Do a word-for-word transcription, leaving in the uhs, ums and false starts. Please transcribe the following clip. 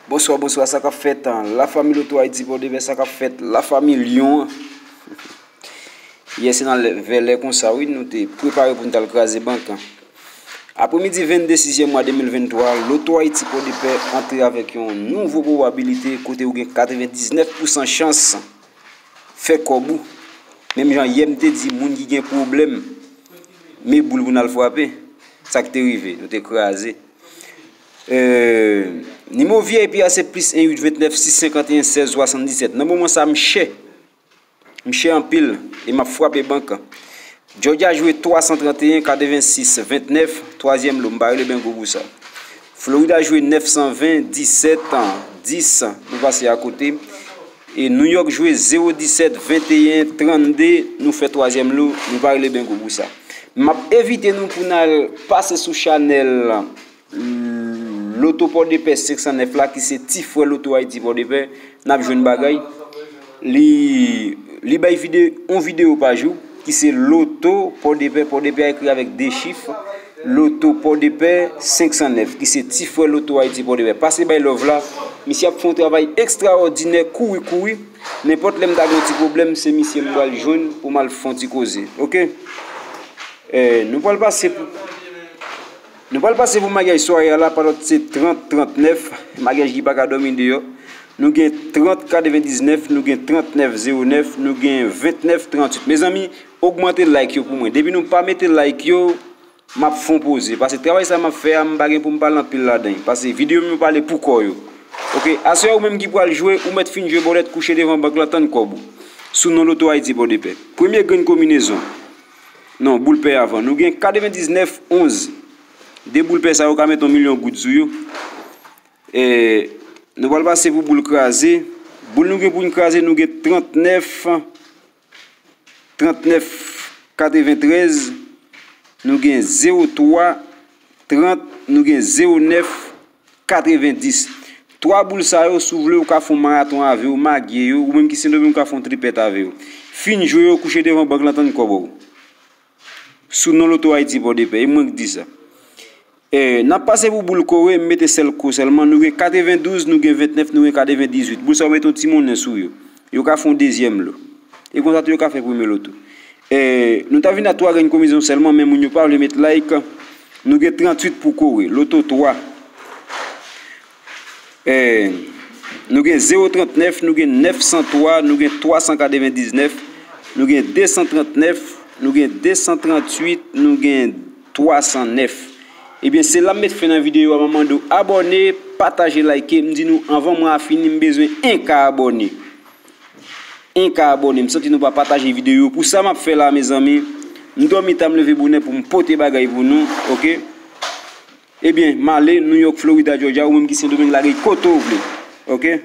Bonswa, bonswa, sa k ap fèt, an? Lafanmi Loto Ayiti Pòdepè, sa k ap fèt? Lafanmi Lyon an. Yè se nan lè, vè lè konsa, wi, nou te prepare pou n t al kraze bank an. Apremidi vennde sizyèm mwa de mil venntwa, Loto Ayiti Pòdepè antre avèk yon nouvo pwobabilite kote ou gen katrevendiznèf pousan chans fè kòb ou. Menm jan yè m te di, moun ki gen pwoblèm, men boul pou n al frape. Sa k te rive, nou te kraze. Euh, nimewo V I P a se plis en uit ventnèf sis senkanteyen sèz swasanndisèt. Nan moman sa, m chè. M chè anpil e m ap frape bank. Georgia jwe twa san tranteyen katrevensis ventnèf, twazyèm lo, m pa rele bengo pou sa. Florida jwe nèf san ven disèt dis, nou pase akote. E New York jwe zewo disèt venteyen trannde, nou fè twazyèm lo, nou pa rele bengo pou sa. M ap envite nou pou n al pase sou chanèl Loto Pòdepè senk san nèf la, ki se ti frè Loto Ayiti Pòdepè, n ap jwenn bagay. Li, li bay vide-, yon videyo pa jou, ki se Loto Pòdepè, Pòdepè a ekri avèk de chif, Loto Pòdepè senk san nèf, ki se ti frè Loto Ayiti Pòdepè. Pase bay love la, misye ap fè yon travay ekstraòdinè, kouri, kouri. Nenpòt lè m ta gen yon ti pwoblèm, se misye m pral jwenn pou m al fè yon ti koze. Oke? Eh, nou pral pase pou Nou pral pase pou maryaj sware a la, padòt se trant trannèf, maryaj ki pa ka dòmi deyò. Nou gen trant katrevendiznèf, nou gen trannèf zewo nèf, nou gen vennèf tranntuit. Mezanmi, ogmante like yo pou mwen. Depi nou pa mete like yo, m ap fè yon poze. Paske travay sa m ap fè a, m pa gen pou m pale anpil ladan l. Paske videyo m yo pale pou kò yo. Oke, aswè ou menm ki pral jwe, ou mèt fin jwe bòlèt kouche devan bank lan tann kòb ou. Sou non Loto Ayiti Pòdepè. Premye grenn konbinezon. Non, boul pè avan. Nou gen katrevendiznèf onz. De boul pè sa yo ka met yon milyon goud sou yo. E, nou pral pase pou boul kraze. Boul nou gen pou n kraze, nou gen trannèf, trannèf katreventrèz, nou gen zewo twa, trant, nou gen zewo nèf, katrevendis. Twa boul sa yo, si w vle, ou ka fè yon maraton avè yo, magye yo, ou menm ki Sendomeng, ou ka fè yon tripèt avè yo. Fin jwe yo, kouche devan bank lan, tann kòb ou. Sou non Loto Ayiti Pòdepè, e mwen k di sa. E, n ap pase pou boul kore, m mete sèl ko sèlman. Nou gen katrevendouz, nou gen ventnèf, nou gen katrevendizuit. Boul sa yo mete yon ti monnen sou yo. Yo ka fè yon dezyèm lo. E konsa tou yo ka fè premye loto. E, nou ta vin ak twa grenn konbinezon sèlman, men moun yo pa vle met like. Nou gen tranntuit pou kore. Loto twa. E, nou gen zewo trannèf, nou gen nèf san twa, nou gen twa san katrevendiznèf, nou gen de san trannèf, nou gen de san tranntuit, nou gen twa san nèf. Ebyen, se la m met fen nan videyo a, m ap mande w abòne, pataje, like. M di nou, anvan mwa a fini, m bezwen en ka abòne. En ka abòne. M santi nou pa pataje videyo. Pou sa m ap fè la, mezanmi, m dòmi ta, m leve bonè pou m pote bagay pou nou, oke? Ebyen, m ale, New York, Florida, Georgia, ou menm ki Sendomeng, lage kote w vle, oke?